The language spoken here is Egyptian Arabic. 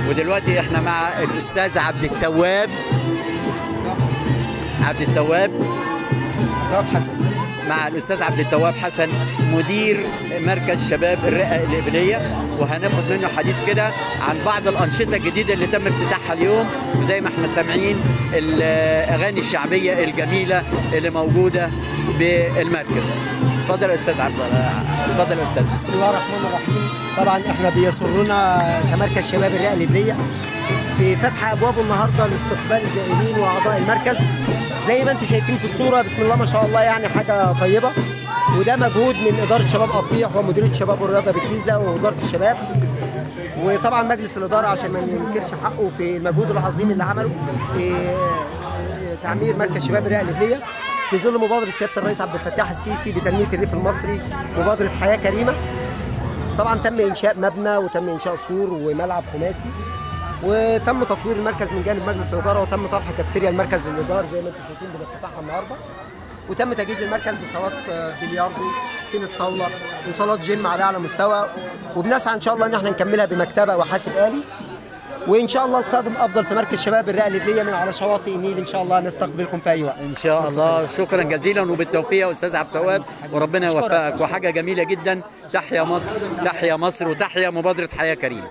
ودلوقتي احنا مع الاستاذ عبد التواب. عبد التواب حسن. مع الاستاذ عبد التواب حسن، مدير مركز شباب الرئة الإبلية، وهناخد منه حديث كده عن بعض الانشطة الجديدة اللي تم افتتاحها اليوم، وزي ما احنا سامعين الاغاني الشعبية الجميلة اللي موجودة بالمركز. اتفضل يا استاذ عبد، اتفضل يا استاذ. بسم الله الرحمن الرحيم. طبعا احنا بيسرنا كمركز شباب الرئة الإبلية في فتح ابوابه النهارده لاستقبال الزائرين واعضاء المركز. زي ما انتم شايفين في الصورة، بسم الله ما شاء الله، يعني حاجة طيبة، وده مجهود من ادارة شباب اطفيح ومديريه شباب والرياضة بالجيزه ووزارة الشباب، وطبعا مجلس الادارة عشان ما ننكرش حقه في المجهود العظيم اللي عمله في تعمير مركز شباب الرئة الإبلية في ظل مبادرة سيادة الرئيس عبد الفتاح السيسي بتنميه الريف المصري، مبادرة حياة كريمة. طبعا تم انشاء مبنى وتم انشاء سور وملعب خماسي، وتم تطوير المركز من جانب مجلس الاداره، وتم طرح كافتيريا المركز للادارة زي ما انتم شايفين بنفتتحها النهارده، وتم تجهيز المركز بصالات بلياردو، تنس طاولة، وصالات جيم على اعلى مستوى. وبنسعى ان شاء الله ان احنا نكملها بمكتبه وحاسب آلي، وان شاء الله القادم افضل في مركز شباب الرئة الإبلية من على شواطئ النيل. ان شاء الله نستقبلكم في اي وقت. ان شاء الله. شكرا جزيلا وبالتوفيق يا استاذ عبد التواب، وربنا يوفقك. وحاجه جميلة جدا. تحيا مصر، تحيا مصر، وتحيا مبادرة حياة كريمة.